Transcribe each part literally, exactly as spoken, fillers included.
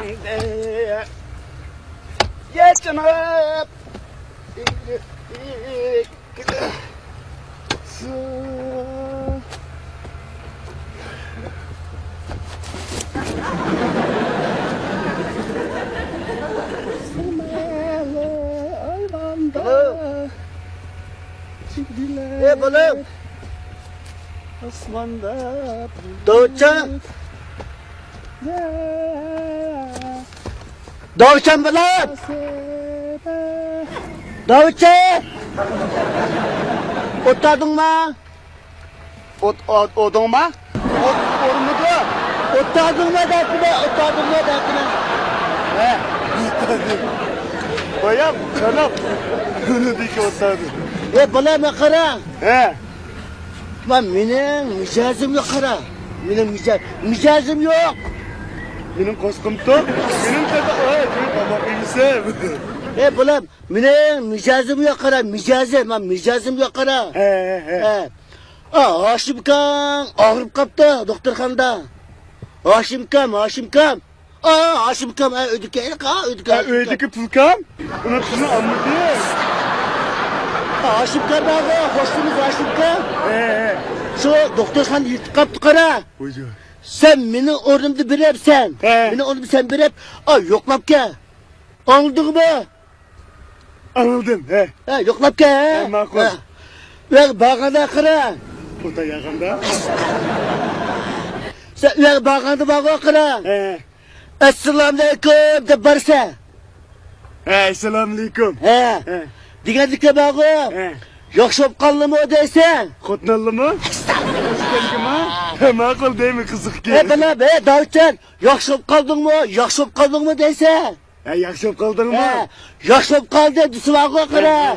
يا جناب. ئايۋاندا. ئەي، بالام. ئاسماندا. داۋۇتجان. داۋۇتجان بالام! داۋۇتجان! ئولتۇردۇڭما؟ ئوت-، ئوت-، ئوتۇڭما؟ ئوت-، ئورمىدى. ئولتۇردۇڭما دەپتىمەن، ئولتۇردۇڭما دەپتىمەن. ھە. بايام، جاناب. ئۇنىڭدىكى ئولتۇردى. ئەي، بالام، قارا. ھە. مانا مېنىڭ مىجەزىمگە قارا. مېنىڭ مىجە-، مىجەزىم يوق. مېنىڭ قوشقۇم توق. مېنىڭ تېخى، ئاي، مېنىڭ تاماق يېمىسەم. ئەي، بالام، مېنىڭ مىجەزىمگە قارا، مىجەزىم، مانا مىجەزىمگە قارا. ھە، ھە، ھە. ھە. ئا، ھاشىمكام ئاغرىپ قاپتۇ دوختۇرخانىدا. ھاشىمكام، ھاشىمكام. ئا، ھاشىمكام، ئا، ئۆيدىكى، ئا، ئۆيدىكى ھە، ھاشىمكام. ئۆيدىكى پۇلكام؟ ئۇنىڭ پۇلىنى ئالمىدى. ئا، ھاشىمكام بارغۇ، خوشنىمىز ھاشىمكام. ھە، ھە. شۇ دوختۇرخانا يېتىپ قاپتۇ، قارا. ۋاي جان. سەن مېنىڭ ئورنۇمدا بېرىپ سەن. ھە. مېنىڭ ئورنۇمدا سەن بېرىپ، ئا، يوقلاپ كەل. ئاڭلىدىڭمۇ؟ ئاڭلىدىم، ھە. ھە، يوقلاپ كەل، ھە؟ ھە، ماقۇل. ھە. ئۇياققا بارغاندا قارا. ئوتا ياغاندا؟ سەن ئۇياققا بارغاندا بارغۇ قارا. ھە. ئەسسالامۇئەلەيكۇم دەپ بارسەن. ھە، ئەسسالامۇئەلەيكۇم. ھە. ھە. دېگەندىكى بارغۇ. ھە. ياخشى بولۇپ قالدىمۇ دەيسەن. خوتۇن ئالدىمۇ؟ ھە، ماقۇل دەيمەن، قىزىقكەن. ھە، بالام، ھە، داۋۇتجان، ياخشى بولۇپ قالدىڭمۇ؟ ياخشى بولۇپ قالدىڭمۇ دەيسەن. ھە، ياخشى بولۇپ قالدىڭمۇ؟ ھە، ياخشى بولۇپ قالدى دېسە بارغۇ، قارا. ھە، ھە.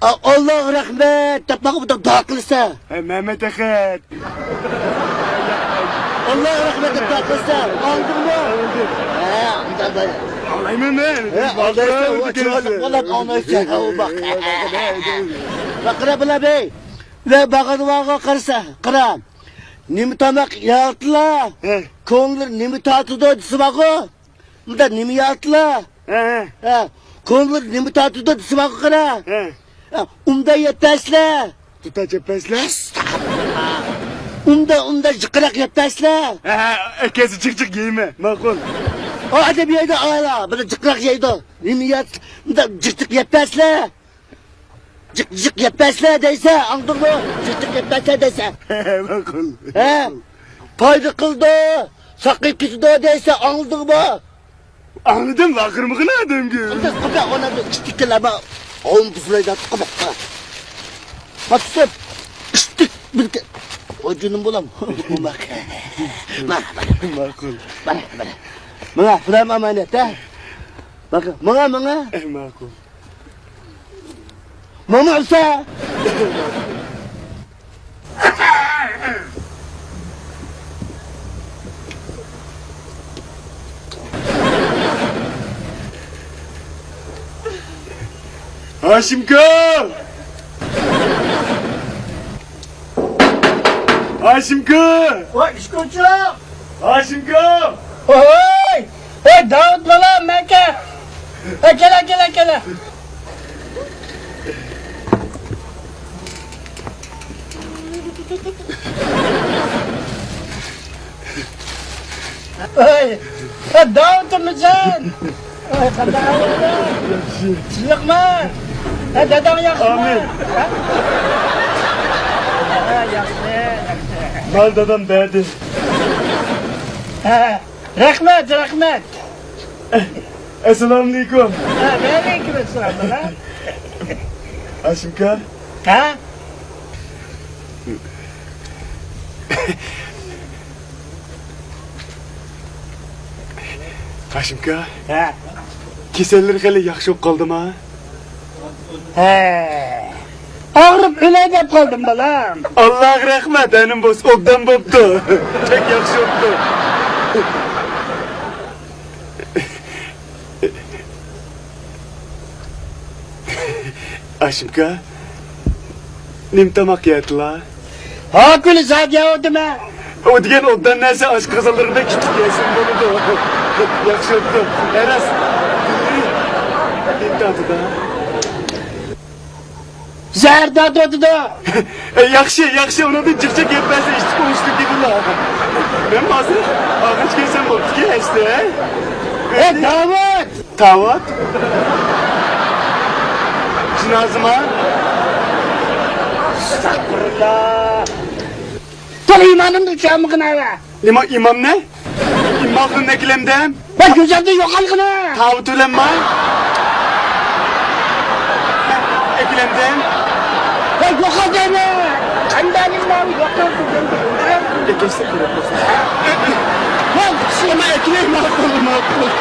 ئا، ئاللاغا رەھمەت دەپ ماڭا بۇنداق دۇئا قىلىسەن. ھە، مەمەت ئەخەت. ئاللاغا رەھمەت دەپ دۇئا قىلىسەن. ئاڭلىدىڭمۇ؟ ئاڭلىدىم. ھە، ئۇنداق بار. ئاڭلايمەن مەن. ھە، ئاڭلايسەن، ئۇ چىرايلىق بالام، ئاڭلايسەن. ھە، ئۇ باق. ھە، ھە، ھە. باق، قارا، بالام، ھەي. ۋە بارغاندا بارغۇ، قارىسا، قارا. نېمە تاماق يەتتىلا؟ ھە. كۆڭۈللىرى نېمە تارتىدۇ دېسە بارغۇ. ئۇندا نېمە يەتتىلا؟ ھە، ھە. ھە، كۆڭۈللىرى نېمە تارتىدۇ دېسە بارغۇ، قارا. ھە. ھە، ئۇندا يەتتەسلە. دۇتا چەپپەسلە؟ ئۇندا، ئۇندا جىقراق يەتتەسلە. ھە، ھە، ئەكەسى جىق جىق يەيمەن. ماقۇل. ئۇ ئادەم يەيدۇ، ئالا، بىر جىقراق يەيدۇ. نېمە يەت-، ئۇندا جىق جىق يەتتەسلە. جىق جىق يەتتەسلە دەيسە، ئاڭلىدىڭمۇ؟ جىق جىق يەتتەسلە دەيسە. ھە، ماقۇل. ھە؟ پايدا قىلىدۇ، ساقىيىپ كېتىدۇ دەيسە، ئاڭلىدىڭمۇ؟ ئاڭلىدىم، ۋارقىرىمىغىن ئادەمگە. ئۇنداق قىلما، ئۇنى ئىشتىككە لەما. ئوم بۇزۇلايدا قىلما. ماقسۇت، ئىشتىك بىر كە-، ئو جېنىم بولام. ماقۇل. ماقۇل. مانا، مانا. مانا، خۇدايىم ئامانەت، ھە؟ ماقۇل. ماڭا، ماڭا. ئەي، ماقۇل. ماما ئۆلسە! ھاشىمكا! ھاشىمكا! ۋاي، ئىشقىلچى! ھاشىمكا! ۋاي! ھەي، داۋۇت بالام، مەن كەل. ھەي، كېلە، كېلە، كېلە. ھەي، ھەي، داۋۇتمۇ سەن؟ ھەي، قانداق ئەھۋالىڭ؟ ياخشى. تىنچلىقمۇ؟ ھەي، داداڭ ياخشىمۇ؟ ئامىن. ھە؟ ھە، ياخشى، ياخشى. مال دادام بەردى. ھە. رەھمەت، رەھمەت. ئەسسالامۇئەلەيكۇم. ھە، ۋەئەلەيكۇم ئەسسالام، بالا. ھاشىمكا. ھە؟ ھاشىمكا. ھە. كېسەللىرى خېلى ياخشى بولۇپ قالدىما؟ ھە. ئاغرىپ ئۆلەي دەپ قالدىم، بالام. ئاللاغا رەھمەت، ئەنە بولسا ئوبدان بوپتۇ. بەك ياخشى بوپتۇ. ھاشىمكا، نېمە تاماق يەتلا؟ ھا، كۈنى زادى يەۋاتىمەن. ئۇ دېگەن ئوبدان نەرسە ئاشقازانلىرىدا كىچىك يەسۇن بولىدۇ. ياخشى ئوتتۇم. ئەرەس. ئىنتاتىدا. زەھەر تارتىۋاتىدۇ. ياخشى، ياخشى، ئۇنىڭدىن جىقچە گەپ بەرسە ئىشتىك ئوڭۇشلۇق گېپىلا. مەن ھازىر ئاغاچ كەلسەم بوپتىكەن ئەسلى، ھە؟ ئەي، داۋۇت! داۋۇت؟ جىنازىما؟ ئەستەغپۇرۇللا. تولا ئىمانىمنى چۈشەنمىگىن ھەۋە. نېمە ئىمامنى؟ ئىمامنى ئەكلەمدىم. بەك گۈزەلدە يوقالغىنى. تاۋۇت ئۆلەمما؟ ئەكلەمدىم. بەك يوقال دەيمەن. قانداقنىڭ ماۋۇ يوقال دېگەندە. ئەكەشسە كېرەك بولسا. ۋاي، شۇنى ئەكلەي ماقۇل، ماقۇل.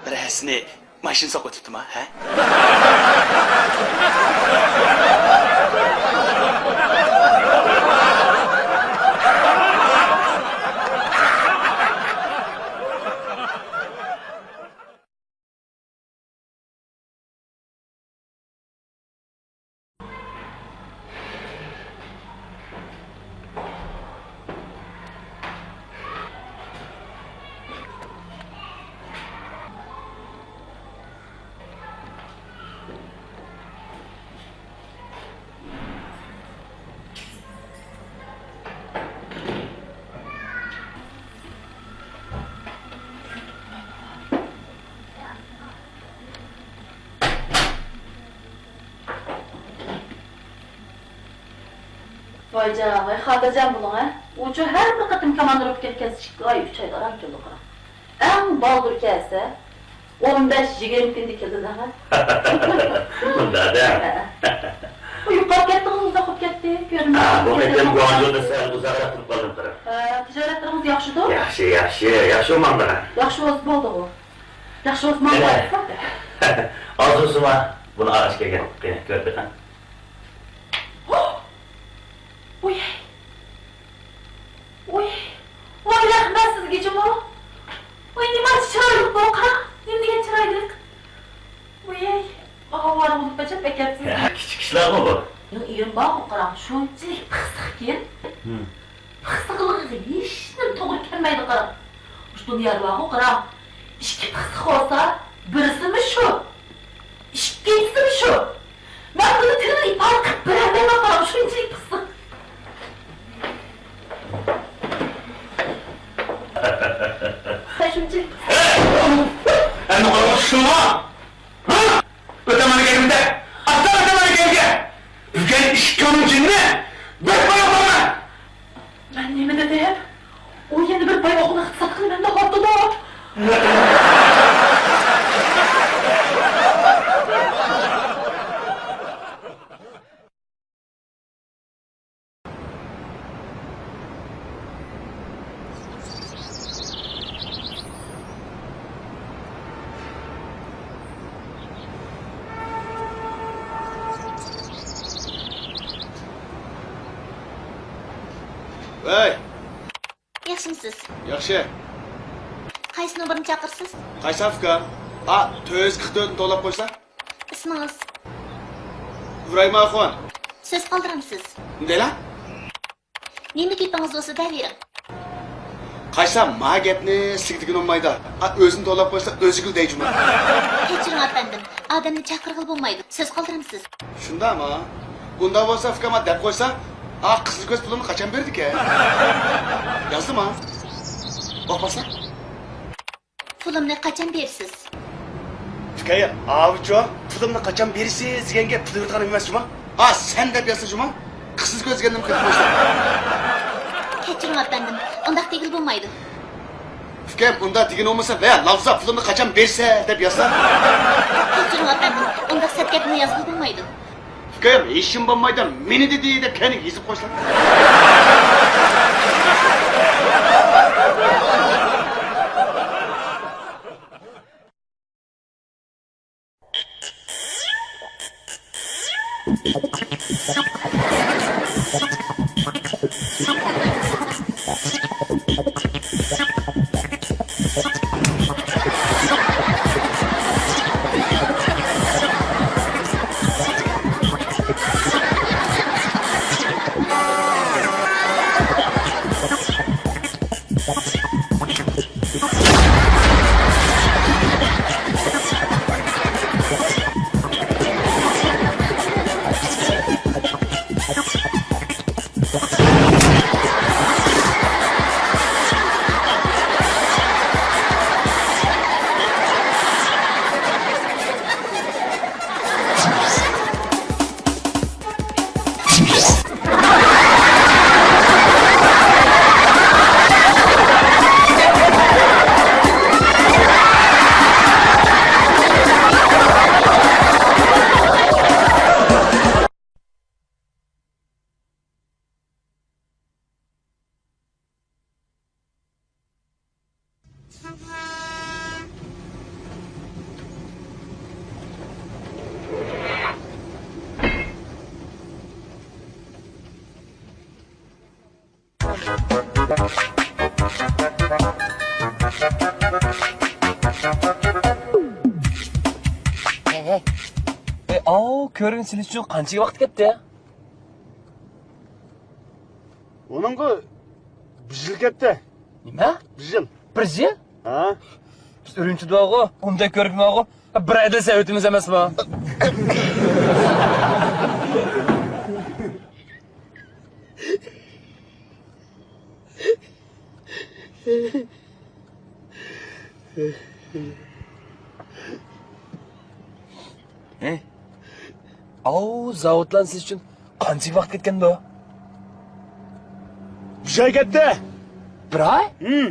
بىر ھەسسىنى ماشىنا سوقۇۋېتىپتىما، ھە؟ ۋايجان، ۋاي خاتىرجەم بولۇڭ ھە. ئۇچۇ ھەر بىر قېتىم كاماندا ئۇرۇپ كەتكەن ئىككى ئاي، ئۈچ ئايدا ئاران كېلىدۇ قاراڭ. ئەڭ بالدۇر كەلسە، ئون بەش يىگىرمە كۈندە كېلىدۇ دەڭ ھە. مۇنداق دەڭ. ھە. ئۇ يوقاپ كەتتىڭىز، ئۇزاق بولۇپ كەتتى، كۆرۈنمەي. ھە، بۇ قېتىم گۇاڭجۇدا سەل ئۇزاقراق تۇرۇپ قالدىم قاراڭ. ھە، تىجارەتلىرىڭىز ياخشىدۇ؟ ياخشى، ياخشى، ياخشى بولمامدۇ؟ ياخشى بولسا بولدىغۇ. ياخشى بولسا ماڭا. ئاز بولسىمۇ بۇنى ئاغاچ كەلگەن، قېنى كۆرۈپ بېقىڭ. ۋوي. ۋوي. ۋوي، رەھمەت سىزگە جۇمۇ. ۋوي، نېمانچە چىرايلىق بۇ، قاراڭ. نېمە دېگەن چىرايلىق. ۋوي، ئاۋارە بولۇپ قاچاپ ئەكەپسىز. يا، كىچىك ئىشلارغۇ بۇ. يا، ئېرىم بارغۇ، قاراڭ، شۇنچىلىك پىخسىقكەن. ھىم. پىخسىقلىقىغا ھېچنېمە توغرا كەلمەيدۇ، قاراڭ. مۇشۇ دۇنيادا بارغۇ، قاراڭ. ئىككى پىخسىق بولسا، بىرسىمۇ شۇ. ئىككىنچىسىمۇ شۇ. مەن بۇنى تىلىمنى ئىپادە قىلىپ بېرەلمەيمەن، قاراڭ، شۇنچىلىك پىخسىق. شۇنچىلىك پىخسىق. ئەمدى قاراڭ شۇڭا. ھە؟ ئۆتەمەن گەپىمدە. ئاستا ئۆتەمەن گەپكە. بۈگۈن ئىككىڭنىڭ جېنىنى بىر پاي ئوقۇيمەن. مەن نېمە دېدىم؟ ئۇ يەنە بىر پاي ئوقۇنى ئىقتىساد قىلىمەن دەپ ئاتىدۇ. ۋەي! ياخشىمۇسىز؟ ياخشى. قايسى نومۇرنى چاقىرىسىز؟ قايسى ئۇكام؟ ئا، تۆت يۈز قىرىق تۆتنى توۋلاپ قويسا. ئىسمىڭىز؟ ئىبراھىم ئاخۇن. سۆز قالدۇرامسىز؟ نېمىدەيلا؟ نېمە گېپىڭىز بولسا دەۋېرىڭ. قايسا ما گەپنى سىگدىگىن بولمايدۇ. ئا، ئۆزىنى توۋلاپ قويسا ئۆزىگىلا دەي جۇما. كەچۈرۈڭ ئەپەندىم، ئادەمنى چاقىرغىلى بولمايدۇ. سۆز قالدۇرامسىز؟ شۇنداقمۇ؟ ئۇنداق بولسا ئۇكام دەپ قويسا، ئا، قىزىل كۆز پۇلۇمنى قاچان بېرىدىكەن؟ يازدىما؟ ئوقۇمسا؟ پۇلۇمنى قاچان بېرىسىز؟ ئۇكايىم، ئاۋۇچۇ، پۇلۇمنى قاچان بېرىسىز دېگەن گەپ پۇل بېرىدىغان ئەمەس جۇما. ئا، سەن دەپ يازسا جۇما. قىزىل كۆز دېگەننى قىلىپ قويسا. كەچۈرۈڭ ئەپەندىم، ئۇنداق دېگىلى بولمايدۇ. ئۇكام، ئۇنداق دېگىنى بولمىسا، ۋە لافزا پۇلۇمنى قاچان بېرىسە دەپ يازسا. كەچۈرۈڭ ئەپەندىم، ئۇنداق سەت گەپنى يازغىلى بولمايدۇ. ئۇكام، ھېچنېمە بولمايدۇ، مېنى دېدى دەپ كەينىگە يېزىپ قويسا. ھەي، ھەي. ئاۋۇ كۆۋرۈكنى سېلىش ئۈچۈن قانچىلىك ۋاقىت كەتتى؟ ئۇنىڭغا بىر يىل كەتتى. نېمە؟ بىر يىل. بىر يىل؟ ھە؟ بىز ئۈرۈمچىدىغۇ، ئۇنداق كۆۋرۈكنىغۇ بىر ئايدا سېلىۋېتىمىز ئەمەسمۇ؟ ھەي، ئاۋۇ زاۋۇتلارنى سېلىش ئۈچۈن قانچىلىك ۋاقىت كەتكەندۇ؟ ئۈچ ئاي كەتتى. بىر ئاي؟ ھىم.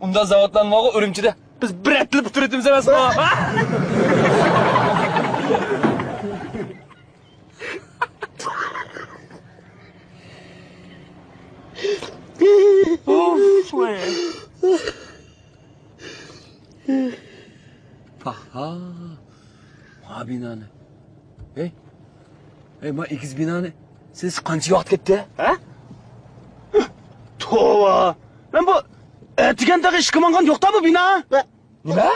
ئۇنداق زاۋۇتلار بارغۇ ئۈرۈمچىدە. بىز بىر ھەپتىدە پۈتتۈرۈۋېتىمىز ئەمەسمۇ؟ پاھا. ما بىنانى. ھەي. ھەي، ما ئېگىز بىنانى. سىز قانچە ۋاقىت كەتتى؟ ھە؟ توۋا. مەن بۇ ئەتىگەن تېخى ئىشقا ماڭغان يوقتا بۇ بىنا. نېمە؟